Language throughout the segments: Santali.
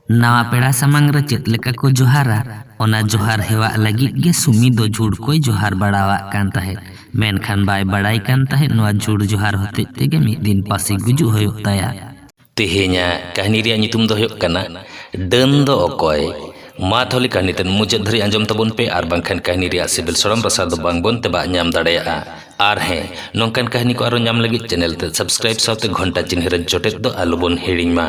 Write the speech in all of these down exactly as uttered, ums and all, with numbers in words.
ᱱᱟᱣᱟ ᱯᱮᱲᱟ ᱥᱟᱢᱟᱝ ᱨᱮ ᱪᱮᱫ ᱞᱮᱠᱟ ᱠᱚ ᱡᱚᱦᱟᱨᱟ, ᱚᱱᱟ ᱡᱚᱦᱟᱨ ᱦᱮᱣᱟᱜ ᱞᱟᱹᱜᱤᱫ ᱜᱮ ᱥᱩᱢᱤ ᱫᱚ ᱡᱷᱩᱲ ᱠᱚᱭ ᱡᱚᱦᱟᱨ ᱵᱟᱲᱟᱣᱟᱜ ᱠᱟᱱ ᱛᱟᱦᱮᱸᱫ᱾ ᱢᱮᱱᱠᱷᱟᱱ ᱵᱟᱭ ᱵᱟᱲᱟᱭ ᱠᱟᱱ ᱛᱟᱦᱮᱸᱫ ᱱᱚᱣᱟ ᱡᱷᱩᱲ ᱡᱚᱦᱟᱨ ᱦᱚᱛᱮᱡ ᱛᱮᱜᱮ ᱢᱤᱫ ᱫᱤᱱ ᱯᱟᱹᱥᱤ ᱜᱩᱡᱩᱜ ᱦᱩᱭᱩᱜ ᱛᱟᱭᱟ᱾ ᱛᱮᱦᱮᱧᱟᱜ ᱠᱟᱹᱦᱱᱤ ᱨᱮᱭᱟᱜ ᱧᱩᱛᱩᱢ ᱫᱚ ᱦᱩᱭᱩᱜ ᱠᱟᱱᱟ ᱰᱟᱹᱱ ᱫᱚ ᱚᱠᱚᱭ᱾ ᱢᱟ ᱛᱟᱦᱚᱞᱮ ᱠᱟᱹᱦᱱᱤ ᱛᱮᱫ ᱢᱩᱪᱟᱹᱫ ᱫᱷᱟᱹᱨᱤᱡ ᱟᱸᱡᱚᱢ ᱛᱟᱵᱚᱱ ᱯᱮ, ᱟᱨ ᱵᱟᱝᱠᱷᱟᱱ ᱠᱟᱹᱦᱱᱤ ᱨᱮᱭᱟᱜ ᱥᱤᱵᱤᱞ ᱥᱚᱲᱚᱢ ᱨᱟᱥᱟ ᱫᱚ ᱵᱟᱝᱵᱚᱱ ᱛᱮᱵᱟᱜ ᱧᱟᱢ ᱫᱟᱲᱮᱭᱟᱜᱼᱟ᱾ ᱟᱨ ᱦᱮᱸ, ᱱᱚᱝᱠᱟᱱ ᱠᱟᱹᱦᱱᱤ ᱠᱚ ᱟᱨᱚ ᱧᱟᱢ ᱞᱟᱹᱜᱤᱫ ᱪᱮᱱᱮᱞ ᱛᱮ ᱥᱟᱵᱥᱠᱨᱟᱭᱤᱵ ᱥᱟᱶᱛᱮ ᱜᱷᱚᱱᱴᱟ ᱪᱤᱱᱦᱟᱹ ᱨᱮ ᱡᱚᱴᱮᱫ ᱫᱚ ᱟᱞᱚᱵᱚᱱ ᱦᱤᱲᱤᱧ ᱢᱟ᱾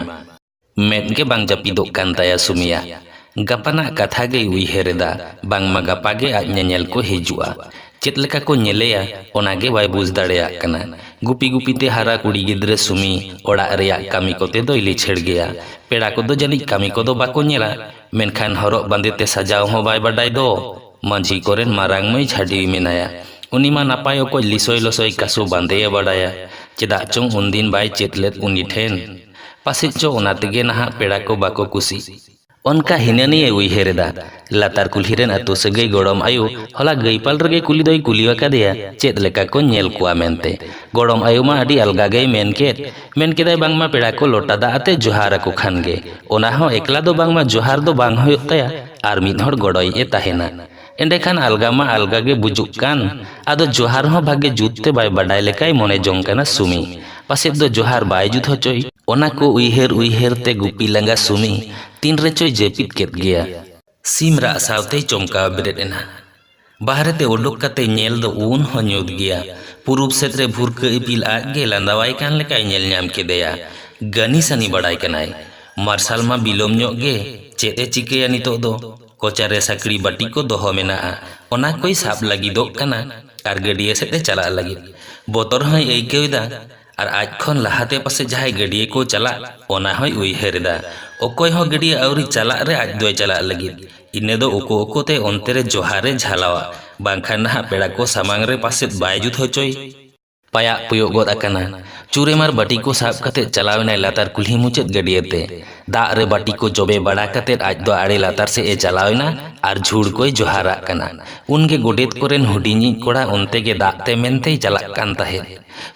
ᱢᱮᱫ ᱜᱮ ᱵᱟᱝ ᱡᱟᱹᱯᱤᱫᱚᱜ ᱠᱟᱱ ᱛᱟᱭᱟ ᱥᱩᱢᱤᱭᱟᱜ᱾ ᱜᱟᱯᱟᱱᱟᱜ ᱠᱟᱛᱷᱟ ᱜᱮᱭ ᱩᱭᱦᱟᱹᱨ ᱮᱫᱟ, ᱵᱟᱝᱢᱟ ᱜᱟᱯᱟ ᱜᱮ ᱟᱡ ᱧᱮᱧᱮᱞ ᱠᱚ ᱦᱤᱡᱩᱜᱼᱟ᱾ ᱪᱮᱫ ᱞᱮᱠᱟ ᱠᱚ ᱧᱮᱞᱮᱭᱟ, ᱚᱱᱟ ᱜᱮ ᱵᱟᱭ ᱵᱩᱡᱽ ᱫᱟᱲᱮᱭᱟᱜ ᱠᱟᱱᱟ᱾ ᱜᱩᱯᱤ ᱜᱩᱯᱤ ᱛᱮ ᱦᱟᱨᱟ ᱠᱩᱲᱤ ᱜᱤᱫᱽᱨᱟᱹ ᱥᱩᱢᱤ ᱚᱲᱟᱜ ᱨᱮᱭᱟᱜ ᱠᱟᱹᱢᱤ ᱠᱚᱛᱮ ᱫᱚᱭ ᱞᱤᱪᱷᱟᱹᱲ ᱜᱮᱭᱟ᱾ ᱯᱮᱲᱟ ᱠᱚᱫᱚ ᱡᱟᱹᱱᱤᱡ ᱠᱟᱹᱢᱤ ᱠᱚᱫᱚ ᱵᱟᱠᱚ ᱧᱮᱞᱟ, ᱢᱮᱱᱠᱷᱟᱱ ᱦᱚᱨᱚᱜ ᱵᱟᱸᱫᱮ ᱛᱮ ᱥᱟᱡᱟᱣ ᱦᱚᱸ ᱵᱟᱭ ᱵᱟᱰᱟᱭ ᱫᱚ᱾ ᱢᱟᱹᱡᱷᱤ ᱠᱚᱨᱮᱱ ᱢᱟᱨᱟᱝ ᱢᱟᱹᱭ ᱡᱷᱟᱹᱰᱤ ᱢᱮᱱᱟᱭᱟ᱾ ᱩᱱᱤ ᱢᱟ ᱱᱟᱯᱟᱭ ᱚᱠᱚᱡ ᱞᱤᱥᱚᱭ ᱞᱚᱥᱚᱭ ᱠᱟᱥᱩ ᱵᱟᱸᱫᱮᱭᱮ ᱵᱟᱰᱟᱭᱟ᱾ ᱪᱮᱫᱟᱜ ᱪᱚᱝ ᱩᱱᱫᱤᱱ ᱵᱟᱭ ᱪᱮᱫ ᱞᱮᱫ ᱩᱱᱤ ᱴᱷᱮᱱ᱾ ᱯᱟᱥᱮᱡ ᱪᱚ ᱚᱱᱟ ᱛᱮᱜᱮ ᱱᱟᱦᱟᱜ ᱯᱮᱲᱟ ᱠᱚ ᱵᱟᱠᱚ ᱠᱩᱥᱤ᱾ ᱚᱱᱠᱟ ᱦᱤᱱᱟᱹ ᱱᱤᱭᱟᱹᱭ ᱩᱭᱦᱟᱹᱨ ᱮᱫᱟ᱾ ᱞᱟᱛᱟᱨ ᱠᱩᱞᱦᱤ ᱨᱮᱱ ᱟᱹᱛᱩ ᱥᱟᱹᱜᱟᱹᱭ ᱜᱚᱲᱚᱢ ᱟᱭᱳ ᱦᱚᱞᱟ ᱜᱟᱹᱭᱯᱟᱞ ᱨᱮᱜᱮ ᱠᱩᱞᱤ ᱫᱚᱭ ᱠᱩᱞᱤ ᱟᱠᱟᱫᱮᱭᱟ, ᱪᱮᱫ ᱞᱮᱠᱟ ᱠᱚ ᱧᱮᱞ ᱠᱚᱣᱟ ᱢᱮᱱᱛᱮ᱾ ᱜᱚᱲᱚᱢ ᱟᱭᱳ ᱢᱟ ᱟᱹᱰᱤ ᱟᱞᱜᱟ ᱜᱮᱭ ᱢᱮᱱ ᱠᱮᱫ᱾ ᱢᱮᱱ ᱠᱮᱫᱟᱭ ᱵᱟᱝᱢᱟ ᱯᱮᱲᱟ ᱠᱚ ᱞᱚᱴᱟ ᱫᱟᱜ ᱟᱛᱮ ᱡᱚᱦᱟᱨ ᱟᱠᱚ ᱠᱷᱟᱱ ᱜᱮ᱾ ᱚᱱᱟ ᱦᱚᱸ ᱮᱠᱞᱟ ᱫᱚ ᱵᱟᱝᱢᱟ ᱡᱚᱦᱟᱨ ᱫᱚ ᱵᱟᱝ ᱦᱩᱭᱩᱜ ᱛᱟᱭᱟ, ᱟᱨ ᱢᱤᱫ ᱦᱚᱲ ᱜᱚᱲᱚᱭᱤᱡ ᱮ ᱛᱟᱦᱮᱱᱟ᱾ ᱮᱸᱰᱮᱠᱷᱟᱱ ᱟᱞᱜᱟ ᱢᱟ ᱟᱞᱜᱟ ᱜᱮ ᱵᱩᱡᱩᱜ ᱠᱟᱱ᱾ ᱟᱫᱚ ᱡᱚᱦᱟᱨ ᱦᱚᱸ ᱵᱷᱟᱜᱮ ᱡᱩᱛ ᱛᱮ ᱵᱟᱭ ᱵᱟᱰᱟᱭ ᱞᱮᱠᱟᱭ ᱢᱚᱱᱮ ᱡᱚᱝ ᱠᱟᱱᱟ ᱥᱩᱢᱤ᱾ ᱯᱟᱥᱮᱡ ᱫᱚ ᱡᱚᱦᱟᱨ ᱵᱟᱭ ᱡᱩᱛ ᱦᱚᱪᱚᱭ᱾ ᱚᱱᱟ ᱠᱚ ᱩᱭᱦᱟᱹᱨ ᱩᱭᱦᱟᱹᱨ ᱛᱮ ᱜᱩᱯᱤ ᱞᱟᱸᱜᱟ ᱥᱩᱢᱤ ᱛᱤᱱ ᱨᱮᱪᱚᱭ ᱡᱟᱹᱯᱤᱫ ᱠᱮᱫ ᱜᱮᱭᱟ᱾ ᱥᱤᱢ ᱨᱟᱜ ᱥᱟᱶᱛᱮᱭ ᱪᱚᱢᱠᱟᱣ ᱵᱮᱨᱮᱫ ᱮᱱᱟ᱾ ᱵᱟᱦᱨᱮ ᱛᱮ ᱩᱰᱩᱠ ᱠᱟᱛᱮ ᱧᱮᱞ ᱫᱚ ᱩᱱ ᱦᱚᱸ ᱧᱩᱛ ᱜᱮᱭᱟ᱾ ᱯᱩᱨᱩᱵ ᱥᱮᱫ ᱨᱮ ᱵᱷᱩᱨᱠᱟᱹ ᱤᱯᱤᱞ ᱟᱡ ᱜᱮ ᱞᱟᱸᱫᱟᱣᱟᱭ ᱠᱟᱱ ᱞᱮᱠᱟᱭ ᱧᱮᱞ ᱧᱟᱢ ᱠᱮᱫᱮᱭᱟ᱾ ᱜᱟᱹᱱᱤ ᱥᱟᱹᱱᱤ ᱵᱟᱲᱟᱭ ᱠᱟᱱᱟᱭ᱾ ᱢᱟᱨᱥᱟᱞ ᱢᱟ ᱵᱤᱞᱚᱢ ᱧᱚᱜ ᱜᱮ, ᱪᱮᱫ ᱮ ᱪᱤᱠᱟᱹᱭᱟ ᱱᱤᱛᱚᱜ ᱫᱚ? ᱠᱚᱪᱟ ᱨᱮ ᱥᱟᱹᱠᱲᱤ ᱵᱟᱹᱴᱤ ᱠᱚ ᱫᱚᱦᱚ ᱢᱮᱱᱟᱜᱼᱟ, ᱚᱱᱟ ᱠᱚᱭ ᱥᱟᱵ ᱞᱟᱹᱜᱤᱫᱚᱜ ᱠᱟᱱᱟ ᱟᱨ ᱜᱟᱹᱰᱭᱟᱹ ᱥᱮᱫ ᱮ ᱪᱟᱞᱟᱜ ᱞᱟᱹᱜᱤᱫ᱾ ᱵᱚᱛᱚᱨ ᱦᱚᱸᱭ ᱟᱹᱭᱠᱟᱹᱣ ᱮᱫᱟ᱾ ᱟᱨ ᱟᱡ ᱠᱷᱚᱱ ᱞᱟᱦᱟᱛᱮ ᱯᱟᱥᱮ ᱡᱟᱦᱟᱸᱭ ᱜᱟᱹᱰᱭᱟᱹ ᱠᱚ ᱪᱟᱞᱟᱜ, ᱚᱱᱟ ᱦᱚᱸᱭ ᱩᱭᱦᱟᱹᱨ ᱮᱫᱟ᱾ ᱚᱠᱚᱭ ᱦᱚᱸ ᱜᱟᱹᱰᱭᱟᱹ ᱟᱹᱣᱨᱤ ᱪᱟᱞᱟᱜ ᱨᱮ ᱟᱡ ᱫᱚᱭ ᱪᱟᱞᱟᱜ ᱞᱟᱹᱜᱤᱫ᱾ ᱤᱱᱟᱹ ᱫᱚ ᱩᱠᱩ ᱩᱠᱩ ᱛᱮ ᱚᱱᱛᱮ ᱨᱮ ᱡᱚᱦᱟᱨᱮ ᱡᱷᱟᱞᱟᱣᱟ, ᱵᱟᱝᱠᱷᱟᱱ ᱱᱟᱦᱟᱜ ᱯᱮᱲᱟ ᱠᱚ ᱥᱟᱢᱟᱝ ᱨᱮ ᱯᱟᱥᱮᱫ ᱵᱟᱭ ᱡᱩᱛ ᱦᱚᱪᱚᱭ᱾ ᱯᱟᱭᱟᱜ ᱯᱩᱭᱩᱜ ᱜᱚᱫ ᱟᱠᱟᱱᱟ᱾ ᱪᱩᱨᱮᱢᱟᱨ ᱵᱟᱹᱴᱤ ᱠᱚ ᱥᱟᱵ ᱠᱟᱛᱮ ᱪᱟᱞᱟᱣ ᱮᱱᱟᱭ ᱞᱟᱛᱟᱨ ᱠᱩᱞᱦᱤ ᱢᱩᱪᱟᱹᱫ ᱜᱟᱹᱰᱭᱟᱹ ᱛᱮ᱾ ᱫᱟᱜ ᱨᱮ ᱵᱟᱹᱴᱤ ᱠᱚ ᱡᱚᱵᱮ ᱵᱟᱲᱟ ᱠᱟᱛᱮ ᱟᱡ ᱫᱚ ᱟᱲᱮ ᱞᱟᱛᱟᱨ ᱥᱮᱫ ᱮ ᱪᱟᱞᱟᱣ ᱮᱱᱟ ᱟᱨ ᱡᱷᱩᱲ ᱠᱚᱭ ᱡᱚᱦᱟᱨᱟᱜ ᱠᱟᱱᱟ᱾ ᱩᱱᱜᱮ ᱜᱚᱰᱮᱛ ᱠᱚᱨᱮᱱ ᱦᱩᱰᱤᱧᱤᱡ ᱠᱚᱲᱟ ᱚᱱᱛᱮ ᱜᱮ ᱫᱟᱜ ᱛᱮ ᱢᱮᱱᱛᱮᱭ ᱪᱟᱞᱟᱜ ᱠᱟᱱ ᱛᱟᱦᱮᱸᱫ᱾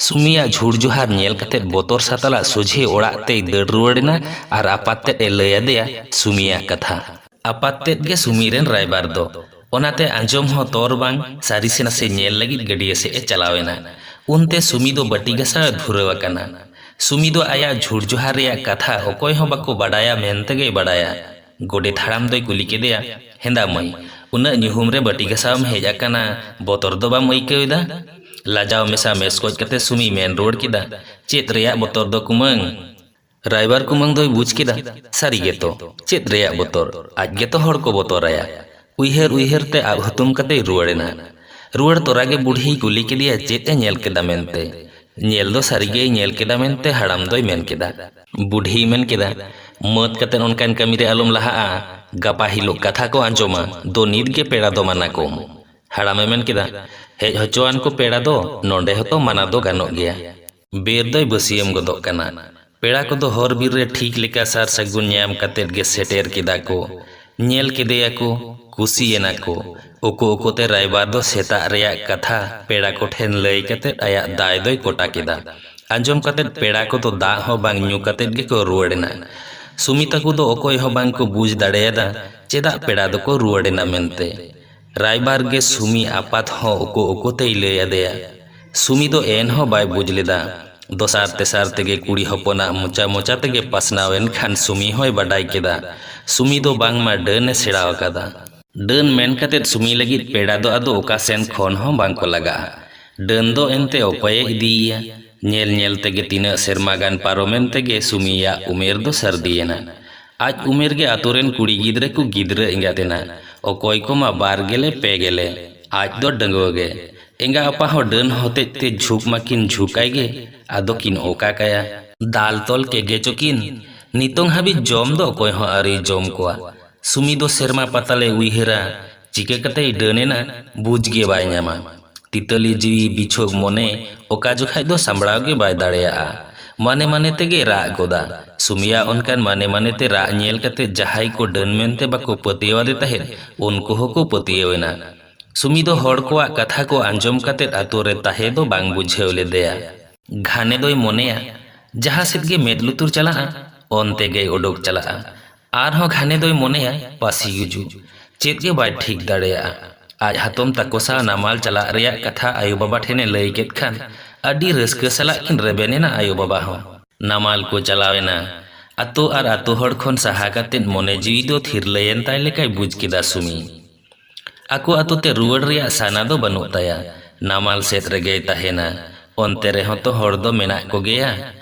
ᱥᱩᱢᱤᱭᱟᱜ ᱡᱷᱩᱲ ᱡᱚᱦᱟᱨ ᱧᱮᱞ ᱠᱟᱛᱮ ᱵᱚᱛᱚᱨ ᱥᱟᱛᱟᱞᱟᱜ ᱥᱚᱡᱷᱮ ᱚᱲᱟᱜ ᱛᱮᱭ ᱫᱟᱹᱲ ᱨᱩᱣᱟᱹᱲ ᱮᱱᱟ ᱟᱨ ᱟᱯᱟᱛ ᱛᱮᱫ ᱮ ᱞᱟᱹᱭ ᱟᱫᱮᱭᱟ ᱥᱩᱢᱤᱭᱟᱜ ᱠᱟᱛᱷᱟ᱾ ᱟᱯᱟᱛ ᱛᱮᱫ ᱜᱮ ᱥᱩᱢᱤ ᱨᱮᱱ ᱨᱟᱭᱵᱟᱨ ᱫᱚ᱾ ᱚᱱᱟᱛᱮ ᱟᱸᱡᱚᱢ ᱦᱚᱸ ᱛᱚᱨ ᱵᱟᱝ ᱥᱟᱹᱨᱤ ᱥᱮ ᱱᱟᱥᱮ ᱧᱮᱞ ᱞᱟᱹᱜᱤᱫ ᱜᱟᱹᱰᱭᱟᱹ ᱥᱮᱫ ᱮ ᱪᱟᱞᱟᱣ ᱮᱱᱟ᱾ ᱩᱱᱛᱮ ᱥᱩᱢᱤ ᱫᱚ ᱵᱟᱹᱴᱤ ᱜᱷᱟᱥᱟᱣ ᱮ ᱫᱷᱩᱨᱟᱹᱣ ᱟᱠᱟᱱᱟ᱾ ᱥᱩᱢᱤ ᱫᱚ ᱟᱭᱟᱜ ᱡᱷᱩᱲ ᱡᱚᱦᱟᱨ ᱨᱮᱭᱟᱜ ᱠᱟᱛᱷᱟ ᱚᱠᱚᱭ ᱦᱚᱸ ᱵᱟᱠᱚ ᱵᱟᱰᱟᱭᱟ ᱢᱮᱱ ᱛᱮᱜᱮᱭ ᱵᱟᱰᱟᱭᱟ᱾ ᱜᱚᱰᱮᱛ ᱦᱟᱲᱟᱢ ᱫᱚᱭ ᱠᱩᱞᱤ ᱠᱮᱫᱮᱭᱟ, "ᱦᱮᱸᱫᱟ ᱢᱟᱹᱭ, ᱩᱱᱟᱹᱜ ᱧᱩᱦᱩᱢ ᱨᱮ ᱵᱟᱹᱴᱤ ᱜᱷᱟᱥᱟᱣ ᱮᱢ ᱦᱮᱡ ᱟᱠᱟᱱᱟ, ᱵᱚᱛᱚᱨ ᱫᱚ ᱵᱟᱢ ᱟᱹᱭᱠᱟᱹᱣ ᱮᱫᱟ?" ᱞᱟᱡᱟᱣ ᱢᱮᱥᱟ ᱢᱮᱥᱠᱚᱡ ᱠᱟᱛᱮ ᱥᱩᱢᱤᱭ ᱢᱮᱱ ᱨᱩᱣᱟᱹᱲ ᱠᱮᱫᱟ, "ᱪᱮᱫ ᱨᱮᱭᱟᱜ ᱵᱚᱛᱚᱨ ᱫᱚ ᱠᱩᱢᱟᱹᱝ?" ᱨᱟᱭᱵᱟᱨ ᱠᱩᱢᱟᱹᱝ ᱫᱚᱭ ᱵᱩᱡᱽ ᱠᱮᱫᱟ, ᱥᱟᱹᱨᱤ ᱜᱮᱛᱚ, ᱪᱮᱫ ᱨᱮᱭᱟᱜ ᱵᱚᱛᱚᱨ? ᱟᱡ ᱜᱮᱛᱚ ᱦᱚᱲ ᱠᱚ ᱵᱚᱛᱚᱨᱟᱭᱟ᱾ ᱩᱭᱦᱟᱹᱨ ᱩᱭᱦᱟᱹᱨ ᱛᱮ ᱟᱵ ᱦᱩᱛᱩᱢ ᱠᱟᱛᱮᱭ ᱨᱩᱣᱟᱹᱲ ᱮᱱᱟ᱾ ᱨᱩᱣᱟᱹᱲ ᱛᱚᱨᱟ ᱜᱮ ᱵᱩᱰᱷᱤᱭ ᱠᱩᱞᱤ ᱠᱮᱫᱮᱭᱟ, "ᱪᱮᱫ ᱮ ᱧᱮᱞ ᱠᱮᱫᱟ ᱢᱮᱱᱛᱮ?" "ᱧᱮᱞ ᱫᱚ ᱥᱟᱹᱨᱤ ᱜᱮᱭ ᱧᱮᱞ ᱠᱮᱫᱟ ᱢᱮᱱᱛᱮ ᱦᱟᱲᱟᱢ ᱫᱚᱭ ᱢᱮᱱ ᱠᱮᱫᱟ᱾ ᱵᱩᱰᱷᱤᱭ ᱢᱮᱱ ᱠᱮᱫᱟ, ᱢᱟᱹᱛ ᱠᱟᱛᱮ ᱚᱱᱠᱟᱱ ᱠᱟᱹᱢᱤ ᱨᱮ ᱟᱞᱚᱢ ᱞᱟᱦᱟᱜᱼᱟ᱾ ᱜᱟᱯᱟ ᱦᱤᱞᱳᱜ ᱠᱟᱛᱷᱟ ᱠᱚ ᱟᱸᱡᱚᱢᱟ, ᱫᱚ ᱱᱤᱛ ᱜᱮ ᱯᱮᱲᱟ ᱫᱚ ᱢᱟᱱᱟ ᱠᱚᱢ᱾" ᱦᱟᱲᱟᱢᱮ ᱢᱮᱱ ᱠᱮᱫᱟ, "ᱦᱮᱡ ᱦᱚᱪᱚᱣᱟᱱ ᱠᱚ ᱯᱮᱲᱟ ᱫᱚ ᱱᱚᱰᱮ ᱦᱚᱸᱛᱚ ᱢᱟᱱᱟ ᱫᱚ ᱜᱟᱱᱚᱜ ᱜᱮᱭᱟ᱾ ᱵᱮᱨ ᱫᱚᱭ ᱵᱟᱹᱥᱤᱭᱟᱹᱢ ᱜᱚᱫᱚᱜ ᱠᱟᱱᱟ᱾ ᱯᱮᱲᱟ ᱠᱚᱫᱚ ᱦᱚᱨ ᱵᱤᱨ ᱨᱮ ᱴᱷᱤᱠ ᱞᱮᱠᱟ ᱥᱟᱨ ᱥᱟᱹᱜᱩᱱ ᱧᱟᱢ ᱠᱟᱛᱮᱫ ᱜᱮ ᱥᱮᱴᱮᱨ ᱠᱮᱫᱟ ᱠᱚ᱾ ᱧᱮᱞ ᱠᱮᱫᱮᱭᱟ ᱠᱚ, ᱠᱩᱥᱤᱭᱮᱱᱟ ᱠᱚ᱾ ᱩᱠᱩ ᱩᱠᱩᱛᱮ ᱨᱟᱭᱵᱟᱨ ᱫᱚ ᱥᱮᱛᱟᱜ ᱨᱮᱭᱟᱜ ᱠᱟᱛᱷᱟ ᱯᱮᱲᱟ ᱠᱚᱴᱷᱮᱱ ᱞᱟᱹᱭ ᱠᱟᱛᱮᱫ ᱟᱭᱟᱜ ᱫᱟᱭ ᱫᱚᱭ ᱠᱚᱴᱟ ᱠᱮᱫᱟ᱾ ᱟᱸᱡᱚᱢ ᱠᱟᱛᱮᱫ ᱯᱮᱲᱟ ᱠᱚᱫᱚ ᱫᱟᱜ ᱦᱚᱸ ᱵᱟᱝ ᱧᱩ ᱠᱟᱛᱮᱫ ᱜᱮᱠᱚ ᱨᱩᱣᱟᱹᱲ ᱮᱱᱟ᱾ ᱥᱩᱢᱤ ᱛᱟᱠᱚ ᱫᱚ ᱚᱠᱚᱭ ᱦᱚᱸ ᱵᱟᱝ ᱠᱚ ᱵᱩᱡᱽ ᱫᱟᱲᱮᱭᱟᱫᱟ ᱪᱮᱫᱟᱜ ᱯᱮᱲᱟ ᱫᱚᱠᱚ ᱨᱩᱣᱟᱹᱲ ᱮᱱᱟ ᱢᱮᱱᱛᱮ᱾ ᱨᱟᱭᱵᱟᱨ ᱜᱮ ᱥᱩᱢᱤ ᱟᱯᱟᱛ ᱦᱚᱸ ᱩᱠᱩ ᱩᱠᱩ ᱛᱮᱭ ᱞᱟᱹᱭ ᱟᱫᱮᱭᱟ᱾ ᱥᱩᱢᱤ ᱫᱚ ᱮᱱᱦᱚᱸ ᱵᱟᱭ ᱵᱩᱡᱽ ᱞᱮᱫᱟ᱾ ᱫᱚᱥᱟᱨ ᱛᱮᱥᱟᱨ ᱛᱮᱜᱮ ᱠᱩᱲᱤ ᱦᱚᱯᱚᱱᱟᱜ ᱢᱚᱪᱟ ᱢᱚᱪᱟ ᱛᱮᱜᱮ ᱯᱟᱥᱱᱟᱣ ᱮᱱ ᱠᱷᱟᱱ ᱥᱩᱢᱤ ᱦᱚᱸᱭ ᱵᱟᱰᱟᱭ ᱠᱮᱫᱟ᱾ ᱥᱩᱢᱤ ᱫᱚ ᱵᱟᱝᱢᱟ ᱰᱟᱹᱱ ᱮ ᱥᱮᱬᱟ ᱟᱠᱟᱫᱟ᱾ ᱰᱟᱹᱱ ᱢᱮᱱ ᱠᱟᱛᱮᱫ ᱥᱩᱢᱤ ᱞᱟᱹᱜᱤᱫ ᱯᱮᱲᱟ ᱫᱚ ᱟᱫᱚ ᱚᱠᱟ ᱥᱮᱱ ᱠᱷᱚᱱ ᱦᱚᱸ ᱵᱟᱝ ᱠᱚ ᱞᱟᱜᱟᱜᱼᱟ᱾ ᱰᱟᱹᱱ ᱫᱚ ᱮᱱᱛᱮ ᱚᱠᱚᱭᱮ ᱤᱫᱤᱭᱮᱭᱟ? ᱧᱮᱞ ᱧᱮᱞ ᱛᱮᱜᱮ ᱛᱤᱱᱟᱹᱜ ᱥᱮᱨᱢᱟ ᱜᱟᱱ ᱯᱟᱨᱚᱢᱮᱱ ᱛᱮᱜᱮ ᱥᱩᱢᱤᱭᱟᱜ ᱩᱢᱮᱨ ᱫᱚ ᱥᱟᱹᱨᱫᱤᱭᱮᱱᱟ᱾ ᱟᱡ ᱩᱢᱮᱨ ᱜᱮ ᱟᱛᱳ ᱨᱮᱱ ᱠᱩᱲᱤ ᱜᱤᱫᱽᱨᱟᱹ ᱠᱚ ᱜᱤᱫᱽᱨᱟᱹ ᱮᱸᱜᱟᱛ ᱮᱱᱟ᱾ ᱚᱠᱚᱭ ᱠᱚᱢᱟ ᱵᱟᱨ ᱜᱮᱞᱮ ᱯᱮ ᱜᱮᱞᱮ᱾ ᱟᱡ ᱫᱚ ᱰᱟᱺᱜᱩᱣᱟᱹ ᱜᱮ᱾ ᱮᱸᱜᱟ ᱟᱯᱟ ᱦᱚᱸ ᱰᱟᱹᱱ ᱦᱚᱛᱮᱡ ᱛᱮ ᱡᱷᱩᱠ ᱢᱟᱠᱤᱱ ᱡᱷᱩᱠᱟᱭ ᱜᱮ, ᱟᱫᱚ ᱠᱤᱱ ᱚᱠᱟ ᱠᱟᱭᱟ? ᱫᱟᱞ ᱛᱚᱞ ᱠᱮᱜᱮ ᱪᱚᱠᱤᱱ᱾ ᱱᱤᱛᱚᱝ ᱦᱟᱹᱵᱤᱡ ᱡᱚᱢ ᱫᱚ ᱚᱠᱚᱭ ᱦᱚᱸ ᱟᱹᱣᱨᱤ ᱡᱚᱢ ᱠᱚᱣᱟ᱾ ᱥᱩᱢᱤ ᱫᱚ ᱥᱮᱨᱢᱟ ᱯᱟᱛᱟᱞᱮ ᱩᱭᱦᱟᱹᱨᱟ, ᱪᱤᱠᱟᱹ ᱠᱟᱛᱮᱭ ᱰᱟᱹᱱ ᱮᱱᱟ, ᱵᱩᱡᱽ ᱜᱮ ᱵᱟᱭ ᱧᱟᱢᱟ᱾ ᱛᱤᱛᱟᱹᱞᱤ ᱡᱤᱣᱤ ᱵᱤᱪᱷᱳᱠ ᱢᱚᱱᱮ ᱚᱠᱟ ᱡᱚᱠᱷᱟᱡ ᱫᱚ ᱥᱟᱢᱵᱲᱟᱣ ᱜᱮ ᱵᱟᱭ ᱫᱟᱲᱮᱭᱟᱜᱼᱟ᱾ ᱢᱟᱱᱮ ᱢᱟᱱᱮ ᱛᱮᱜᱮ ᱨᱟᱜ ᱜᱚᱫᱟ᱾ ᱥᱩᱢᱤᱭᱟᱜ ᱚᱱᱠᱟᱱ ᱢᱟᱱᱮ ᱢᱟᱱᱮ ᱛᱮ ᱨᱟᱜ ᱧᱮᱞ ᱠᱟᱛᱮ ᱡᱟᱦᱟᱸᱭ ᱠᱚ ᱰᱟᱹᱱ ᱢᱮᱱᱛᱮ ᱵᱟᱠᱚ ᱯᱟᱹᱛᱭᱟᱹᱣ ᱟᱫᱮ ᱛᱟᱦᱮᱸᱫ, ᱩᱱᱠᱩ ᱦᱚᱸᱠᱚ ᱯᱟᱹᱛᱭᱟᱹᱣ ᱮᱱᱟ᱾ ᱥᱩᱢᱤ ᱫᱚ ᱦᱚᱲ ᱠᱚᱣᱟᱜ ᱠᱟᱛᱷᱟ ᱠᱚ ᱟᱸᱡᱚᱢ ᱠᱟᱛᱮ ᱟᱛᱳ ᱨᱮ ᱛᱟᱦᱮᱸ ᱫᱚ ᱵᱟᱝ ᱵᱩᱡᱷᱟᱹᱣ ᱞᱮᱫᱮᱭᱟ᱾ ᱜᱷᱟᱱᱮ ᱫᱚᱭ ᱢᱚᱱᱮᱭᱟ, ᱡᱟᱦᱟᱸ ᱥᱮᱫ ᱜᱮ ᱢᱮᱫ ᱞᱩᱛᱩᱨ ᱪᱟᱞᱟᱜᱼᱟ, ᱚᱱᱛᱮ ᱜᱮᱭ ᱚᱰᱚᱠ ᱪᱟᱞᱟᱜᱼᱟ᱾ ᱟᱨᱦᱚᱸ ᱜᱷᱟᱱᱮ ᱫᱚᱭ ᱢᱚᱱᱮᱭᱟ, ᱯᱟᱹᱥᱤ ᱜᱩᱡᱩᱜ᱾ ᱪᱮᱫ ᱜᱮ ᱵᱟᱭ ᱴᱷᱤᱠ ᱫᱟᱲᱮᱭᱟᱜᱼᱟ᱾ ᱟᱡ ᱦᱟᱛᱚᱢ ᱛᱟᱠᱚ ᱥᱟᱶ ᱱᱟᱢᱟᱞ ᱪᱟᱞᱟᱜ ᱨᱮᱭᱟᱜ ᱠᱟᱛᱷᱟ ᱟᱭᱳ ᱵᱟᱵᱟ ᱴᱷᱮᱱᱮ ᱞᱟᱹᱭ ᱠᱮᱫ ᱠᱷᱟᱱ, ᱟᱹᱰᱤ ᱨᱟᱹᱥᱠᱟᱹ ᱥᱟᱞᱟᱜ ᱠᱤᱱ ᱨᱮᱵᱮᱱ ᱮᱱᱟ ᱟᱭᱳ ᱵᱟᱵᱟ ᱦᱚᱸ᱾ ᱱᱟᱢᱟᱞ ᱠᱚ ᱪᱟᱞᱟᱣ ᱮᱱᱟ᱾ ᱟᱛᱳ ᱟᱨ ᱟᱛᱳ ᱦᱚᱲ ᱠᱷᱚᱱ ᱥᱟᱦᱟ ᱠᱟᱛᱮᱫ ᱢᱚᱱᱮ ᱡᱤᱣᱤ ᱫᱚ ᱛᱷᱤᱨᱞᱟᱹᱭᱮᱱ ᱛᱟᱭ ᱞᱮᱠᱟᱭ ᱵᱩᱡᱽ ᱠᱮᱫᱟ ᱥᱩᱢᱤ᱾ ᱟᱠᱚ ᱟᱛᱳ ᱛᱮ ᱨᱩᱣᱟᱹᱲ ᱨᱮᱭᱟᱜ ᱥᱟᱱᱟ ᱫᱚ ᱵᱟᱹᱱᱩᱜ ᱛᱟᱭᱟ᱾ ᱱᱟᱢᱟᱞ ᱥᱮᱫ ᱨᱮᱜᱮᱭ ᱛᱟᱦᱮᱱᱟ᱾ ᱚᱱᱛᱮ ᱨᱮᱦᱚᱸ ᱛᱚ ᱦᱚᱲ ᱫᱚ ᱢᱮᱱᱟᱜ ᱠᱚᱜᱮᱭᱟ᱾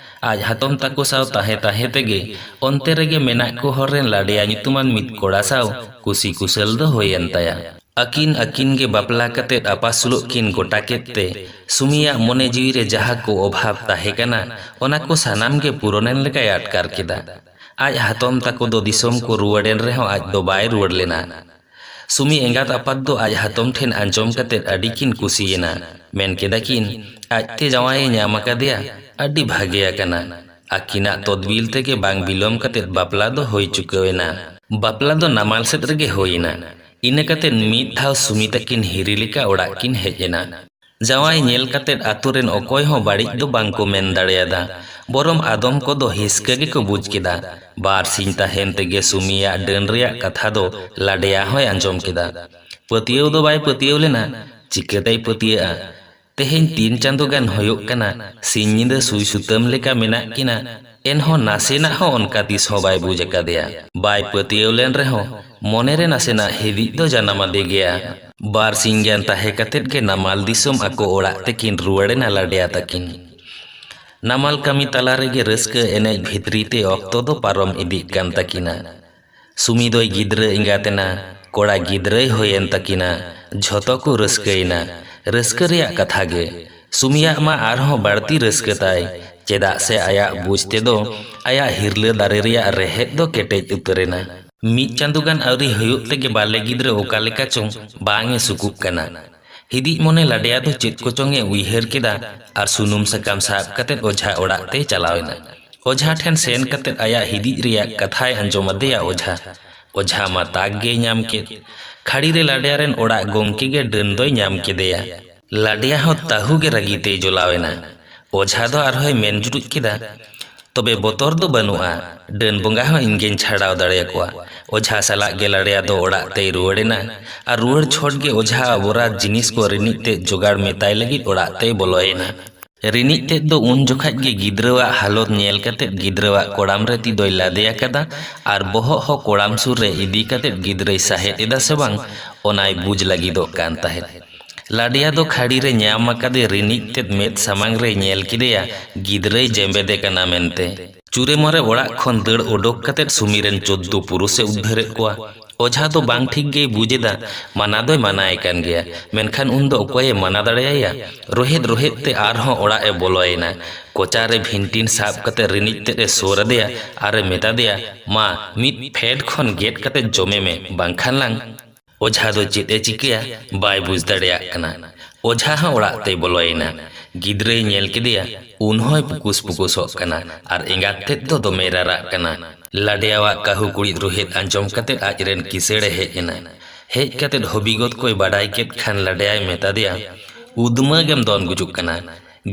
ᱟᱡ ᱦᱟᱛᱚᱢ ᱛᱟᱠᱚ ᱥᱟᱶ ᱛᱟᱦᱮᱸ ᱛᱟᱦᱮᱸ ᱛᱮᱜᱮ ᱚᱱᱛᱮ ᱨᱮᱜᱮ ᱢᱮᱱᱟᱜ ᱠᱚ ᱦᱚᱲ ᱨᱮᱱ ᱞᱟᱰᱮᱭᱟ ᱧᱩᱛᱩᱢᱟᱱ ᱢᱤᱫ ᱠᱚᱲᱟ ᱥᱟᱶ ᱠᱩᱥᱤ ᱠᱩᱥᱟᱹᱞ ᱫᱚ ᱦᱩᱭᱮᱱ ᱛᱟᱭᱟ᱾ ᱟᱹᱠᱤᱱ ᱟᱹᱠᱤᱱ ᱜᱮ ᱵᱟᱯᱞᱟ ᱠᱟᱛᱮᱫ ᱟᱯᱟᱥᱩᱞᱚᱜ ᱠᱤᱱ ᱜᱚᱴᱟ ᱠᱮᱫ ᱛᱮ ᱥᱩᱢᱤᱭᱟᱜ ᱢᱚᱱᱮ ᱡᱤᱣᱤ ᱨᱮ ᱡᱟᱦᱟᱸ ᱠᱚ ᱚᱵᱷᱟᱵᱽ ᱛᱟᱦᱮᱸ ᱠᱟᱱᱟ, ᱚᱱᱟ ᱠᱚ ᱥᱟᱱᱟᱢ ᱜᱮ ᱯᱩᱨᱚᱱᱮᱱ ᱞᱮᱠᱟᱭ ᱟᱴᱠᱟᱨ ᱠᱮᱫᱟ᱾ ᱟᱡ ᱦᱟᱛᱚᱢ ᱛᱟᱠᱚ ᱫᱚ ᱫᱤᱥᱚᱢ ᱠᱚ ᱨᱩᱣᱟᱹᱲᱮᱱ ᱨᱮᱦᱚᱸ ᱟᱡ ᱫᱚ ᱵᱟᱭ ᱨᱩᱣᱟᱹᱲ ᱞᱮᱱᱟ᱾ ᱥᱩᱢᱤ ᱮᱸᱜᱟᱛ ᱟᱯᱟᱛ ᱫᱚ ᱟᱡ ᱦᱟᱛᱚᱢ ᱴᱷᱮᱱ ᱟᱸᱡᱚᱢ ᱠᱟᱛᱮᱫ ᱟᱹᱰᱤ ᱠᱤᱱ ᱠᱩᱥᱤᱭᱮᱱᱟ᱾ ᱢᱮᱱ ᱠᱮᱫᱟ ᱠᱤᱱ, ᱟᱡᱛᱮ ᱡᱟᱶᱟᱭᱮ ᱧᱟᱢ ᱟᱠᱟᱫᱮᱭᱟ, ᱟᱹᱰᱤ ᱵᱷᱟᱜᱮ ᱟᱠᱟᱱᱟ᱾ ᱟᱹᱠᱤᱱᱟᱜ ᱛᱚᱫᱵᱤᱞ ᱛᱮᱜᱮ ᱵᱟᱝ ᱵᱤᱞᱚᱢ ᱠᱟᱛᱮᱫ ᱵᱟᱯᱞᱟ ᱫᱚ ᱦᱩᱭ ᱪᱩᱠᱟᱹᱣ ᱮᱱᱟ᱾ ᱵᱟᱯᱞᱟ ᱫᱚ ᱱᱟᱢᱟᱞ ᱥᱮᱫ ᱨᱮᱜᱮ ᱦᱩᱭ ᱮᱱᱟ᱾ ᱤᱱᱟᱹ ᱠᱟᱛᱮᱫ ᱢᱤᱫ ᱫᱷᱟᱣ ᱥᱩᱢᱤ ᱛᱟᱹᱠᱤᱱ ᱦᱤᱨᱤ ᱞᱮᱠᱟ ᱚᱲᱟᱜ ᱠᱤᱱ ᱦᱮᱡ ᱮᱱᱟ᱾ ᱡᱟᱶᱟᱭ ᱧᱮᱞ ᱠᱟᱛᱮᱫ ᱟᱛᱳ ᱨᱮᱱ ᱚᱠᱚᱭ ᱦᱚᱸ ᱵᱟᱹᱲᱤᱡ ᱫᱚ ᱵᱟᱝ ᱠᱚ ᱢᱮᱱ ᱫᱟᱲᱮᱭᱟᱫᱟ᱾ ᱵᱚᱨᱚᱢ ᱟᱫᱚᱢ ᱠᱚᱫᱚ ᱦᱤᱥᱠᱟᱹ ᱜᱮᱠᱚ ᱵᱩᱡᱽ ᱠᱮᱫᱟ᱾ ᱵᱟᱨ ᱥᱤᱧ ᱛᱟᱦᱮᱱ ᱛᱮᱜᱮ ᱥᱩᱢᱤᱭᱟᱜ ᱰᱟᱹᱱ ᱨᱮᱭᱟᱜ ᱠᱟᱛᱷᱟ ᱫᱚ ᱞᱟᱰᱮᱭᱟ ᱦᱚᱸᱭ ᱟᱸᱡᱚᱢ ᱠᱮᱫᱟ᱾ ᱯᱟᱹᱛᱭᱟᱹᱣ ᱫᱚ ᱵᱟᱭ ᱯᱟᱹᱛᱭᱟᱹᱣ ᱞᱮᱱᱟ᱾ ᱪᱤᱠᱟᱹᱛᱮᱭ ᱯᱟᱹᱛᱭᱟᱹᱜᱼᱟ? ᱛᱮᱦᱮᱧ ᱛᱤᱱ ᱪᱟᱸᱫᱳ ᱜᱟᱱ ᱦᱩᱭᱩᱜ ᱠᱟᱱᱟ, ᱥᱤᱧ ᱧᱤᱫᱟᱹ ᱥᱩᱭ ᱥᱩᱛᱟᱹᱢ ᱞᱮᱠᱟ ᱢᱮᱱᱟᱜ ᱠᱤᱱᱟ᱾ ᱮᱱᱦᱚᱸ ᱱᱟᱥᱮᱱᱟᱜ ᱦᱚᱸ ᱚᱱᱠᱟ ᱛᱤᱥ ᱦᱚᱸ ᱵᱟᱭ ᱵᱩᱡᱽ ᱟᱠᱟᱫᱮᱭᱟ᱾ ᱵᱟᱭ ᱯᱟᱹᱛᱭᱟᱹᱣ ᱞᱮᱱ ᱨᱮᱦᱚᱸ ᱢᱚᱱᱮᱨᱮ ᱱᱟᱥᱮᱱᱟᱜ ᱦᱤᱫᱤᱡ ᱫᱚ ᱡᱟᱱᱟᱢ ᱟᱫᱮ ᱜᱮᱭᱟ᱾ ᱵᱟᱨ ᱥᱤᱧ ᱜᱟᱱ ᱛᱟᱦᱮᱸ ᱠᱟᱛᱮᱫ ᱜᱮ ᱱᱟᱢᱟᱞ ᱫᱤᱥᱚᱢ ᱟᱠᱚ ᱚᱲᱟᱜ ᱛᱮᱠᱤᱱ ᱨᱩᱣᱟᱹᱲ ᱮᱱᱟ ᱞᱟᱰᱮᱭᱟ ᱛᱟᱹᱠᱤᱱ᱾ ᱱᱟᱢᱟᱞ ᱠᱟᱹᱢᱤ ᱛᱟᱞᱟ ᱨᱮᱜᱮ ᱨᱟᱹᱥᱠᱟᱹ ᱮᱱᱮᱡ ᱵᱷᱤᱛᱨᱤ ᱛᱮ ᱚᱠᱛᱚ ᱫᱚ ᱯᱟᱨᱚᱢ ᱤᱫᱤᱜ ᱠᱟᱱ ᱛᱟᱹᱠᱤᱱᱟ᱾ ᱥᱩᱢᱤ ᱫᱚᱭ ᱜᱤᱫᱽᱨᱟᱹ ᱮᱸᱜᱟᱛ ᱮᱱᱟ, ᱠᱚᱲᱟ ᱜᱤᱫᱽᱨᱟᱹᱭ ᱦᱩᱭᱮᱱ ᱛᱟᱹᱠᱤᱱᱟ᱾ ᱡᱷᱚᱛᱚ ᱠᱚ ᱨᱟᱹᱥᱠᱟᱹᱭᱮᱱᱟ᱾ ᱨᱟᱹᱥᱠᱟᱹ ᱨᱮᱭᱟᱜ ᱠᱟᱛᱷᱟ ᱜᱮ᱾ ᱥᱩᱢᱤᱭᱟᱜ ᱢᱟ ᱟᱨᱦᱚᱸ ᱵᱟᱹᱲᱛᱤ ᱨᱟᱹᱥᱠᱟᱹ ᱛᱟᱭ, ᱪᱮᱫᱟᱜ ᱥᱮ ᱟᱭᱟᱜ ᱵᱩᱡᱽ ᱛᱮᱫᱚ ᱟᱭᱟᱜ ᱦᱤᱨᱞᱟᱹ ᱫᱟᱨᱮ ᱨᱮᱭᱟᱜ ᱨᱮᱦᱮᱫ ᱫᱚ ᱠᱮᱴᱮᱡ ᱩᱛᱟᱹᱨ ᱮᱱᱟ᱾ ᱢᱤᱫ ᱪᱟᱸᱫᱳ ᱜᱟᱱ ᱟᱹᱣᱨᱤ ᱦᱩᱭᱩᱜ ᱛᱮᱜᱮ ᱵᱟᱞᱮ ᱜᱤᱫᱽᱨᱟᱹ ᱚᱠᱟ ᱞᱮᱠᱟ ᱪᱚᱝ ᱵᱟᱝ ᱮ ᱥᱩᱠᱩᱜ ᱠᱟᱱᱟ᱾ ᱦᱤᱫᱤᱡ ᱢᱚᱱᱮ ᱞᱟᱰᱮᱭᱟ ᱫᱚ ᱪᱮᱫ ᱠᱚᱪᱚᱝ ᱮ ᱩᱭᱦᱟᱹᱨ ᱠᱮᱫᱟ ᱟᱨ ᱥᱩᱱᱩᱢ ᱥᱟᱠᱟᱢ ᱥᱟᱵ ᱠᱟᱛᱮ ᱚᱡᱷᱟ ᱚᱲᱟᱜ ᱛᱮᱭ ᱪᱟᱞᱟᱣ ᱮᱱᱟ᱾ ᱚᱡᱷᱟ ᱴᱷᱮᱱ ᱥᱮᱱ ᱠᱟᱛᱮ ᱟᱭᱟᱜ ᱦᱤᱫᱤᱡ ᱨᱮᱭᱟᱜ ᱠᱟᱛᱷᱟᱭ ᱟᱸᱡᱚᱢ ᱟᱫᱮᱭᱟ ᱚᱡᱷᱟ᱾ ᱚᱡᱷᱟ ᱢᱟ ᱛᱟᱠ ᱜᱮᱭ ᱧᱟᱢ ᱠᱮᱫ᱾ ᱠᱷᱟᱹᱲᱤ ᱨᱮ ᱞᱟᱰᱮᱭᱟ ᱨᱮᱱ ᱚᱲᱟᱜ ᱜᱚᱢᱠᱮ ᱜᱮ ᱰᱟᱹᱱ ᱫᱚᱭ ᱧᱟᱢ ᱠᱮᱫᱮᱭᱟ᱾ ᱞᱟᱰᱮᱭᱟ ᱦᱚᱸ ᱛᱟᱹᱦᱩ ᱜᱮ ᱨᱟᱹᱜᱤ ᱛᱮᱭ ᱡᱚᱞᱟᱣ ᱮᱱᱟ᱾ ᱚᱡᱷᱟ ᱫᱚ ᱟᱨᱦᱚᱸᱭ ᱢᱮᱱ ᱡᱩᱴᱩᱡ ᱠᱮᱫᱟ, "ᱛᱚᱵᱮ ᱵᱚᱛᱚᱨ ᱫᱚ ᱵᱟᱹᱱᱩᱜᱼᱟ, ᱰᱟᱹᱱ ᱵᱚᱸᱜᱟ ᱦᱚᱸ ᱤᱧ ᱜᱮᱧ ᱪᱷᱟᱰᱟᱣ ᱫᱟᱲᱮᱭᱟᱠᱚᱣᱟ᱾" ᱚᱡᱷᱟ ᱥᱟᱞᱟᱜ ᱜᱮ ᱞᱟᱰᱮᱭᱟ ᱫᱚ ᱚᱲᱟᱜ ᱛᱮᱭ ᱨᱩᱣᱟᱹᱲ ᱮᱱᱟ᱾ ᱟᱨ ᱨᱩᱣᱟᱹᱲ ᱪᱷᱚᱴ ᱜᱮ ᱚᱡᱷᱟ ᱟᱵᱚᱨᱟᱜ ᱡᱤᱱᱤᱥ ᱠᱚ ᱨᱤᱱᱤᱡ ᱛᱮᱫ ᱡᱚᱜᱟᱲ ᱢᱮᱛᱟᱭ ᱞᱟᱹᱜᱤᱫ ᱚᱲᱟᱜ ᱛᱮᱭ ᱵᱚᱞᱚᱭᱮᱱᱟ᱾ ᱨᱤᱱᱤᱡ ᱛᱮᱫ ᱫᱚ ᱩᱱ ᱡᱚᱠᱷᱟᱡ ᱜᱮ ᱜᱤᱫᱽᱨᱟᱹᱣᱟᱜ ᱦᱟᱞᱚᱛ ᱧᱮᱞ ᱠᱟᱛᱮᱫ ᱜᱤᱫᱽᱨᱟᱹᱣᱟᱜ ᱠᱚᱲᱟᱢ ᱨᱮ ᱛᱤ ᱫᱚᱭ ᱞᱟᱫᱮ ᱟᱠᱟᱫᱟ ᱟᱨ ᱵᱚᱦᱚᱜ ᱦᱚᱸ ᱠᱚᱲᱟᱢ ᱥᱩᱨ ᱨᱮ ᱤᱫᱤ ᱠᱟᱛᱮᱫ ᱜᱤᱫᱽᱨᱟᱹᱭ ᱥᱟᱦᱮᱫ ᱮᱫᱟ ᱥᱮ ᱵᱟᱝ, ᱚᱱᱟᱭ ᱵᱩᱡᱽ ᱞᱟᱹᱜᱤᱫᱚᱜ ᱠᱟᱱ ᱛᱟᱦᱮᱸᱫ᱾ ᱞᱟᱰᱮᱭᱟ ᱫᱚ ᱠᱷᱟᱹᱲᱤ ᱨᱮ ᱧᱟᱢ ᱟᱠᱟᱫᱮ ᱨᱤᱱᱤᱡ ᱛᱮᱫ ᱢᱮᱫ ᱥᱟᱢᱟᱝ ᱨᱮᱭ ᱧᱮᱞ ᱠᱮᱫᱮᱭᱟ ᱜᱤᱫᱽᱨᱟᱹᱭ ᱡᱮᱢᱵᱮᱫᱮ ᱠᱟᱱᱟ ᱢᱮᱱᱛᱮ᱾ ᱪᱩᱨᱮ ᱢᱚᱨᱮ ᱚᱲᱟᱜ ᱠᱷᱚᱱ ᱫᱟᱹᱲ ᱚᱰᱚᱠ ᱠᱟᱛᱮᱫ ᱥᱩᱢᱤ ᱨᱮᱱ ᱪᱳᱫᱽᱫᱳ ᱯᱩᱨᱩᱥᱮ ᱩᱫᱽᱫᱷᱟᱹᱨᱮᱫ ᱠᱚᱣᱟ᱾ ᱚᱡᱷᱟ ᱫᱚ ᱵᱟᱝ ᱴᱷᱤᱠ ᱜᱮᱭ ᱵᱩᱡᱽ ᱮᱫᱟ, ᱢᱟᱱᱟ ᱫᱚᱭ ᱢᱟᱱᱟᱭᱮ ᱠᱟᱱ ᱜᱮᱭᱟ, ᱢᱮᱱᱠᱷᱟᱱ ᱩᱱᱫᱚ ᱚᱠᱚᱭᱮ ᱢᱟᱱᱟ ᱫᱟᱲᱮᱭᱟᱭᱟ? ᱨᱚᱦᱮᱫ ᱨᱚᱦᱮᱫ ᱛᱮ ᱟᱨᱦᱚᱸ ᱚᱲᱟᱜ ᱮ ᱵᱚᱞᱚᱭᱮᱱᱟ᱾ ᱠᱚᱪᱟ ᱨᱮ ᱵᱷᱤᱱᱴᱤᱱ ᱥᱟᱵ ᱠᱟᱛᱮ ᱨᱤᱱᱤᱡ ᱛᱮᱫ ᱮ ᱥᱳᱨ ᱟᱫᱮᱭᱟ ᱟᱨ ᱮ ᱢᱮᱛᱟ ᱫᱮᱭᱟ, "ᱢᱟ, ᱢᱤᱫ ᱯᱷᱮᱰ ᱠᱷᱚᱱ ᱜᱮᱫ ᱠᱟᱛᱮ ᱡᱚᱢᱮ ᱢᱮ, ᱵᱟᱝᱠᱷᱟᱱ ᱞᱟᱝ" ᱚᱡᱷᱟ ᱫᱚ ᱪᱮᱫ ᱮ ᱪᱤᱠᱟᱹᱭᱟ, ᱵᱟᱭ ᱵᱩᱡᱽ ᱫᱟᱲᱮᱭᱟᱜ ᱠᱟᱱᱟ᱾ ᱚᱡᱷᱟ ᱦᱚᱸ ᱚᱲᱟᱜ ᱛᱮᱭ ᱵᱚᱞᱚᱭᱮᱱᱟ᱾ ᱜᱤᱫᱽᱨᱟᱹᱭ ᱧᱮᱞ ᱠᱮᱫᱮᱭᱟ, ᱩᱱ ᱦᱚᱸᱭ ᱯᱩᱠᱩᱥ ᱯᱩᱠᱩᱥᱚᱜ ᱠᱟᱱᱟ ᱟᱨ ᱮᱸᱜᱟᱛ ᱛᱮᱫ ᱫᱚ ᱫᱚᱢᱮᱭ ᱨᱟᱨᱟᱜ ᱠᱟᱱᱟ᱾ ᱞᱟᱰᱮᱭᱟᱣᱟᱜ ᱠᱟᱹᱦᱩ ᱠᱩᱲᱤᱫ ᱨᱩᱦᱮᱫ ᱟᱸᱡᱚᱢ ᱠᱟᱛᱮ ᱟᱡ ᱨᱮᱱ ᱠᱤᱥᱟᱹᱬᱮ ᱦᱮᱡ ᱮᱱᱟ᱾ ᱦᱮᱡ ᱠᱟᱛᱮ ᱦᱚᱵᱤᱜᱚᱛ ᱠᱚᱭ ᱵᱟᱰᱟᱭ ᱠᱮᱫ ᱠᱷᱟᱱ ᱞᱟᱰᱮᱭᱟᱭ ᱢᱮᱛᱟ ᱫᱮᱭᱟ, "ᱩᱫᱽᱢᱟᱹ ᱜᱮᱢ ᱫᱚᱱ ᱜᱩᱡᱩᱜ ᱠᱟᱱᱟ᱾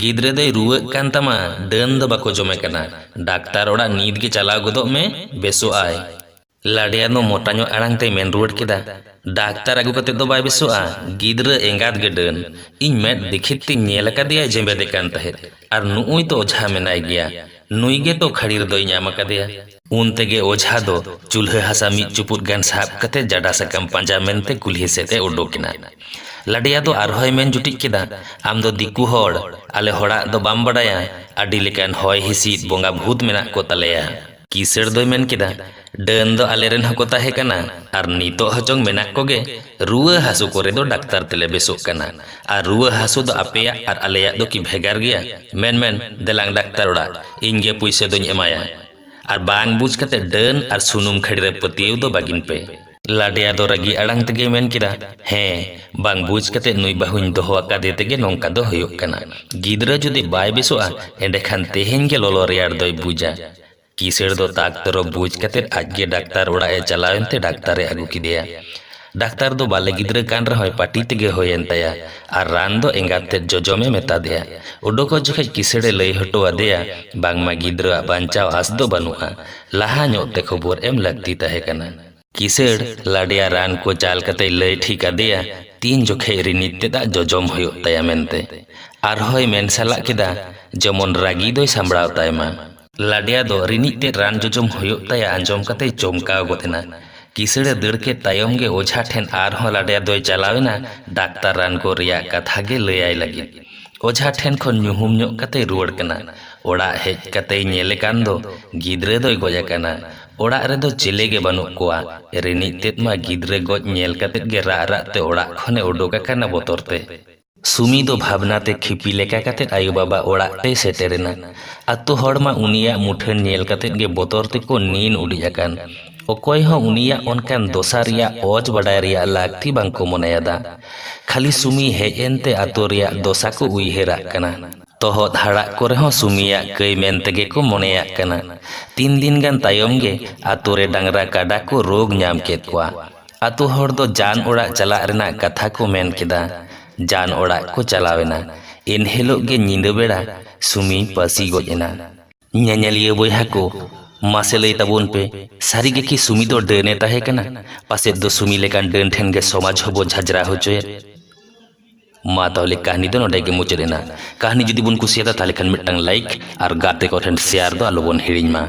ᱜᱤᱫᱽᱨᱟᱹ ᱫᱚᱭ ᱨᱩᱣᱟᱹᱜ ᱠᱟᱱ ᱛᱟᱢᱟ, ᱰᱟᱹᱱ ᱫᱚ ᱵᱟᱠᱚ ᱡᱚᱢᱮ ᱠᱟᱱᱟ᱾ ᱰᱟᱠᱛᱟᱨ ᱚᱲᱟᱜ ᱱᱤᱛ ᱜᱮ ᱪᱟᱞᱟᱣ ᱜᱚᱫᱚᱜ ᱢᱮ, ᱵᱮᱥᱚᱜ ᱟᱭ᱾" ᱞᱟᱰᱮᱭᱟ ᱫᱚ ᱢᱚᱴᱟ ᱧᱚᱜ ᱟᱲᱟᱝ ᱛᱮᱭ ᱢᱮᱱ ᱨᱩᱣᱟᱹᱲ ᱠᱮᱫᱟ, "ᱰᱟᱠᱛᱟᱨ ᱟᱹᱜᱩ ᱠᱟᱛᱮ ᱫᱚ ᱵᱟᱭ ᱵᱮᱥᱚᱜᱼᱟ, ᱜᱤᱫᱽᱨᱟᱹ ᱮᱸᱜᱟᱛ ᱜᱮ ᱰᱟᱹᱱ᱾ ᱤᱧ ᱢᱮᱫ ᱫᱤᱠᱷᱤᱛ ᱛᱤᱧ ᱧᱮᱞ ᱟᱠᱟᱫᱮᱭᱟ ᱡᱮᱵᱮᱫᱮ ᱠᱟᱱ ᱛᱟᱦᱮᱸᱫ, ᱟᱨ ᱱᱩᱜᱼᱩᱭ ᱛᱚ ᱚᱡᱷᱟ ᱢᱮᱱᱟᱭ ᱜᱮᱭᱟ, ᱱᱩᱭ ᱜᱮ ᱛᱚ ᱠᱷᱟᱹᱲᱤ ᱨᱮᱫᱚᱭ ᱧᱟᱢ ᱟᱠᱟᱫᱮᱭᱟ᱾" ᱩᱱ ᱛᱮᱜᱮ ᱚᱡᱷᱟ ᱫᱚ ᱪᱩᱞᱦᱟᱹ ᱦᱟᱥᱟ ᱢᱤᱫ ᱪᱩᱯᱩᱫ ᱜᱟᱱ ᱥᱟᱵ ᱠᱟᱛᱮ ᱡᱟᱰᱟ ᱥᱟᱠᱟᱢ ᱯᱟᱸᱡᱟ ᱢᱮᱱᱛᱮ ᱠᱩᱞᱦᱤ ᱥᱮᱫ ᱮ ᱚᱰᱚᱠ ᱮᱱᱟ᱾ ᱞᱟᱰᱮᱭᱟ ᱫᱚ ᱟᱨᱦᱚᱸᱭ ᱢᱮᱱ ᱡᱩᱴᱤᱡ ᱠᱮᱫᱟ, "ᱟᱢ ᱫᱚ ᱫᱤᱠᱩ ᱦᱚᱲ, ᱟᱞᱮ ᱦᱚᱲᱟᱜ ᱫᱚ ᱵᱟᱢ ᱵᱟᱰᱟᱭᱟ, ᱟᱹᱰᱤ ᱞᱮᱠᱟᱱ ᱦᱚᱭ ᱦᱤᱸᱥᱤᱫ ᱵᱚᱸᱜᱟ ᱵᱷᱩᱛ ᱢᱮᱱᱟᱜ ᱠᱚ ᱛᱟᱞᱮᱭᱟ᱾" ᱠᱤᱥᱟᱹᱬ ᱫᱚᱭ ᱢᱮᱱ ᱠᱮᱫᱟ, "ᱰᱟᱹᱱ ᱫᱚ ᱟᱞᱮᱨᱮᱱ ᱦᱚᱸᱠᱚ ᱛᱟᱦᱮᱸ ᱠᱟᱱᱟ ᱟᱨ ᱱᱤᱛᱚᱜ ᱦᱚᱪᱚᱝ ᱢᱮᱱᱟᱜ ᱠᱚᱜᱮ, ᱨᱩᱣᱟᱹ ᱦᱟᱹᱥᱩ ᱠᱚᱨᱮ ᱫᱚ ᱰᱟᱠᱛᱟᱨ ᱛᱮᱞᱮ ᱵᱮᱥᱚᱜ ᱠᱟᱱᱟ᱾ ᱟᱨ ᱨᱩᱣᱟᱹ ᱦᱟᱹᱥᱩ ᱫᱚ ᱟᱯᱮᱭᱟᱜ ᱟᱨ ᱟᱞᱮᱭᱟᱜ ᱫᱚ ᱠᱤ ᱵᱷᱮᱜᱟᱨ ᱜᱮᱭᱟ? ᱢᱮᱱ ᱢᱮᱱ, ᱫᱮᱞᱟᱝ ᱰᱟᱠᱛᱟᱨ ᱚᱲᱟᱜ, ᱤᱧ ᱜᱮ ᱯᱩᱭᱥᱟᱹ ᱫᱚᱧ ᱮᱢᱟᱭᱟ᱾ ᱟᱨ ᱵᱟᱝ ᱵᱩᱡᱽ ᱠᱟᱛᱮ ᱰᱟᱹᱱ ᱟᱨ ᱥᱩᱱᱩᱢ ᱠᱷᱟᱹᱲᱤ ᱨᱮ ᱯᱟᱹᱛᱭᱟᱹᱣ ᱫᱚ ᱵᱟᱹᱜᱤᱱ ᱯᱮ᱾" ᱞᱟᱰᱮᱭᱟ ᱫᱚ ᱨᱟᱹᱜᱤ ᱟᱲᱟᱝ ᱛᱮᱜᱮ ᱢᱮᱱ ᱠᱮᱫᱟ, "ᱦᱮᱸ, ᱵᱟᱝ ᱵᱩᱡᱽ ᱠᱟᱛᱮ ᱱᱩᱭ ᱵᱟᱹᱦᱩᱧ ᱫᱚᱦᱚ ᱟᱠᱟᱫᱮ ᱛᱮᱜᱮ ᱱᱚᱝᱠᱟ ᱫᱚ ᱦᱩᱭᱩᱜ ᱠᱟᱱᱟ᱾ ᱜᱤᱫᱽᱨᱟᱹ ᱡᱩᱫᱤ ᱵᱟᱭ ᱵᱮᱥᱚᱜᱼᱟ, ᱮᱸᱰᱮᱠᱷᱟᱱ ᱛᱮᱦᱮᱧ ᱜᱮ ᱞᱚᱞᱚ ᱨᱮᱭᱟᱲ ᱫᱚᱭ ᱵᱩᱡᱟ᱾" ᱠᱤᱥᱟᱹᱬ ᱫᱚ ᱛᱟᱠ ᱛᱚᱨᱚᱯ ᱵᱩᱡᱽ ᱠᱟᱛᱮ ᱟᱡ ᱜᱮ ᱰᱟᱠᱛᱟᱨ ᱚᱲᱟᱜ ᱮ ᱪᱟᱞᱟᱣ ᱮᱱᱛᱮ ᱰᱟᱠᱛᱟᱨ ᱮ ᱟᱹᱜᱩ ᱠᱮᱫᱮᱭᱟ᱾ ᱰᱟᱠᱛᱟᱨ ᱫᱚ ᱵᱟᱞᱮ ᱜᱤᱫᱽᱨᱟᱹ ᱠᱟᱱ ᱨᱮᱦᱚᱸᱭ ᱯᱟᱹᱴᱤ ᱛᱮᱜᱮ ᱦᱩᱭᱮᱱ ᱛᱟᱭᱟ ᱟᱨ ᱨᱟᱱ ᱫᱚ ᱮᱸᱜᱟᱛ ᱛᱮᱫ ᱡᱚᱡᱚᱢ ᱮ ᱢᱮᱛᱟ ᱫᱮᱭᱟ᱾ ᱩᱰᱩᱠᱚᱜ ᱡᱚᱠᱷᱮᱡ ᱠᱤᱥᱟᱹᱬ ᱮ ᱞᱟᱹᱭ ᱦᱚᱴᱚ ᱟᱫᱮᱭᱟ, ᱵᱟᱝᱢᱟ ᱜᱤᱫᱽᱨᱟᱹᱣᱟᱜ ᱵᱟᱧᱪᱟᱣ ᱟᱸᱥ ᱫᱚ ᱵᱟᱹᱱᱩᱜᱼᱟ, ᱞᱟᱦᱟ ᱧᱚᱜ ᱛᱮ ᱠᱷᱚᱵᱚᱨ ᱮᱢ ᱞᱟᱹᱠᱛᱤ ᱛᱟᱦᱮᱸ ᱠᱟᱱᱟ᱾ ᱠᱤᱥᱟᱹᱬ ᱞᱟᱰᱮᱭᱟ ᱨᱟᱱ ᱠᱚ ᱪᱟᱞ ᱠᱟᱛᱮᱭ ᱞᱟᱹᱭ ᱴᱷᱤᱠ ᱟᱫᱮᱭᱟ ᱛᱤᱱ ᱡᱚᱠᱷᱮᱡ ᱨᱤᱱᱤᱡ ᱛᱮᱫᱟᱜ ᱡᱚᱡᱚᱢ ᱦᱩᱭᱩᱜ ᱛᱟᱭᱟ ᱢᱮᱱᱛᱮ᱾ ᱟᱨᱦᱚᱸᱭ ᱢᱮᱱ ᱥᱟᱞᱟᱜ ᱠᱮᱫᱟ, ᱡᱮᱢᱚᱱ ᱨᱟᱹᱜᱤ ᱫᱚᱭ ᱥᱟᱢᱵᱲᱟᱣ ᱛᱟᱭ ᱢᱟ᱾ ᱞᱟᱰᱮᱭᱟ ᱫᱚ ᱨᱤᱱᱤᱡ ᱛᱮᱫ ᱨᱟᱱ ᱡᱚᱡᱚᱢ ᱦᱩᱭᱩᱜ ᱛᱟᱭᱟ ᱟᱸᱡᱚᱢ ᱠᱟᱛᱮᱭ ᱪᱚᱢᱠᱟᱣ ᱜᱚᱫ ᱮᱱᱟ᱾ ᱠᱤᱥᱟᱹᱬᱮ ᱫᱟᱹᱲ ᱠᱮᱫ ᱛᱟᱭᱚᱢ ᱜᱮ ᱚᱡᱷᱟ ᱴᱷᱮᱱ ᱟᱨᱦᱚᱸ ᱞᱟᱰᱮᱭᱟ ᱫᱚᱭ ᱪᱟᱞᱟᱣ ᱮᱱᱟ᱾ ᱰᱟᱠᱛᱟᱨ ᱨᱟᱱ ᱠᱚ ᱨᱮᱭᱟᱜ ᱠᱟᱛᱷᱟ ᱜᱮ ᱞᱟᱹᱭᱟᱭ ᱞᱟᱹᱜᱤᱫ᱾ ᱚᱡᱷᱟ ᱴᱷᱮᱱ ᱠᱷᱚᱱ ᱧᱩᱦᱩᱢ ᱧᱚᱜ ᱠᱟᱛᱮᱭ ᱨᱩᱣᱟᱹᱲ ᱠᱟᱱᱟ᱾ ᱚᱲᱟᱜ ᱦᱮᱡ ᱠᱟᱛᱮᱭ ᱧᱮᱞᱮ ᱠᱟᱱ ᱫᱚ ᱜᱤᱫᱽᱨᱟᱹ ᱫᱚᱭ ᱜᱚᱡ ᱟᱠᱟᱱᱟ᱾ ᱚᱲᱟᱜ ᱨᱮᱫᱚ ᱪᱤᱞᱤ ᱜᱮ ᱵᱟᱹᱱᱩᱜ ᱠᱚᱣᱟ᱾ ᱨᱤᱱᱤᱡ ᱛᱮᱫ ᱢᱟ ᱜᱤᱫᱽᱨᱟᱹ ᱜᱚᱡ ᱧᱮᱞ ᱠᱟᱛᱮᱫ ᱜᱮ ᱨᱟᱜ ᱨᱟᱜ ᱛᱮ ᱚᱲᱟᱜ ᱠᱷᱚᱱᱮ ᱩᱰᱩᱠ ᱟᱠᱟᱱᱟ ᱵᱚᱛᱚᱨ ᱛᱮ᱾ ᱥᱩᱢᱤ ᱫᱚ ᱵᱷᱟᱵᱽᱱᱟ ᱛᱮ ᱠᱷᱤᱯᱤ ᱞᱮᱠᱟ ᱠᱟᱛᱮᱫ ᱟᱭᱳ ᱵᱟᱵᱟ ᱚᱲᱟᱜ ᱛᱮᱭ ᱥᱮᱴᱮᱨᱮᱱᱟ᱾ ᱟᱛᱳ ᱦᱚᱲ ᱢᱟ ᱩᱱᱤᱭᱟᱜ ᱢᱩᱴᱷᱟᱹᱱ ᱧᱮᱞ ᱠᱟᱛᱮᱫ ᱜᱮ ᱵᱚᱛᱚᱨ ᱛᱮᱠᱚ ᱱᱤᱱ ᱩᱰᱤᱡ ᱟᱠᱟᱱ᱾ ᱚᱠᱚᱭ ᱦᱚᱸ ᱩᱱᱤᱭᱟᱜ ᱚᱱᱠᱟᱱ ᱫᱚᱥᱟ ᱨᱮᱭᱟᱜ ᱚᱡᱽ ᱵᱟᱰᱟᱭ ᱨᱮᱭᱟᱜ ᱞᱟᱹᱠᱛᱤ ᱵᱟᱝ ᱠᱚ ᱢᱚᱱᱮᱭᱟᱫᱟ᱾ ᱠᱷᱟᱹᱞᱤ ᱥᱩᱢᱤ ᱦᱮᱡ ᱮᱱᱛᱮ ᱟᱛᱳ ᱨᱮᱭᱟᱜ ᱫᱚᱥᱟ ᱠᱚ ᱩᱭᱦᱟᱹᱨᱟᱜ ᱠᱟᱱᱟ᱾ ᱛᱚᱦᱚᱫ ᱦᱟᱲᱟᱜ ᱠᱚᱨᱮ ᱦᱚᱸ ᱥᱩᱢᱤᱭᱟᱜ ᱠᱟᱹᱭ ᱢᱮᱱ ᱛᱮᱜᱮ ᱠᱚ ᱢᱚᱱᱮᱭᱟᱜ ᱠᱟᱱᱟ᱾ ᱛᱤᱱ ᱫᱤᱱ ᱜᱟᱱ ᱛᱟᱭᱚᱢ ᱜᱮ ᱟᱛᱳ ᱨᱮ ᱰᱟᱝᱨᱟ ᱠᱟᱰᱟ ᱠᱚ ᱨᱳᱜᱽ ᱧᱟᱢ ᱠᱮᱫ ᱠᱚᱣᱟ᱾ ᱟᱛᱳ ᱦᱚᱲ ᱫᱚ ᱡᱟᱱ ᱚᱲᱟᱜ ᱪᱟᱞᱟᱜ ᱨᱮᱱᱟᱜ ᱠᱟᱛᱷᱟ ᱠᱚ ᱢᱮᱱ ᱠᱮᱫᱟ᱾ ᱡᱟᱱ ᱚᱲᱟᱜ ᱠᱚ ᱪᱟᱞᱟᱣ ᱮᱱᱟ᱾ ᱮᱱ ᱦᱤᱞᱳᱜ ᱜᱮ ᱧᱤᱫᱟᱹ ᱵᱮᱲᱟ ᱥᱩᱢᱤ ᱯᱟᱹᱥᱤ ᱜᱚᱡ ᱮᱱᱟ᱾ ᱧᱮᱧᱮᱞᱤᱭᱟᱹ ᱵᱚᱭᱦᱟ ᱠᱚ, ᱢᱟᱥᱮ ᱞᱟᱹᱭ ᱛᱟᱵᱚᱱ ᱯᱮ, ᱥᱟᱹᱨᱤ ᱜᱮ ᱠᱤ ᱥᱩᱢᱤ ᱫᱚ ᱰᱟᱹᱱ ᱮ ᱛᱟᱦᱮᱸ ᱠᱟᱱᱟ? ᱯᱟᱥᱮᱡ ᱫᱚ ᱥᱩᱢᱤ ᱞᱮᱠᱟᱱ ᱰᱟᱹᱱ ᱴᱷᱮᱱ ᱜᱮ ᱥᱚᱢᱟᱡᱽ ᱦᱚᱸᱵᱚ ᱡᱷᱟᱡᱽᱨᱟ ᱦᱚᱪᱚᱭᱮᱫ᱾ ᱢᱟ ᱛᱟᱦᱚᱞᱮ ᱠᱟᱹᱦᱱᱤ ᱫᱚ ᱱᱚᱰᱮ ᱜᱮ ᱢᱩᱪᱟᱹᱫ ᱮᱱᱟ᱾ ᱠᱟᱹᱦᱱᱤ ᱡᱩᱫᱤ ᱵᱚᱱ ᱠᱩᱥᱤᱭᱟᱫᱟ, ᱛᱟᱦᱚᱞᱮ ᱠᱷᱟᱱ ᱢᱤᱫᱴᱟᱝ like ᱟᱨ ᱜᱟᱛᱮ ᱠᱚ ᱴᱷᱮᱱ share ᱫᱚ ᱟᱞᱚᱵᱚᱱ ᱦᱤᱲᱤᱧ ᱢᱟ᱾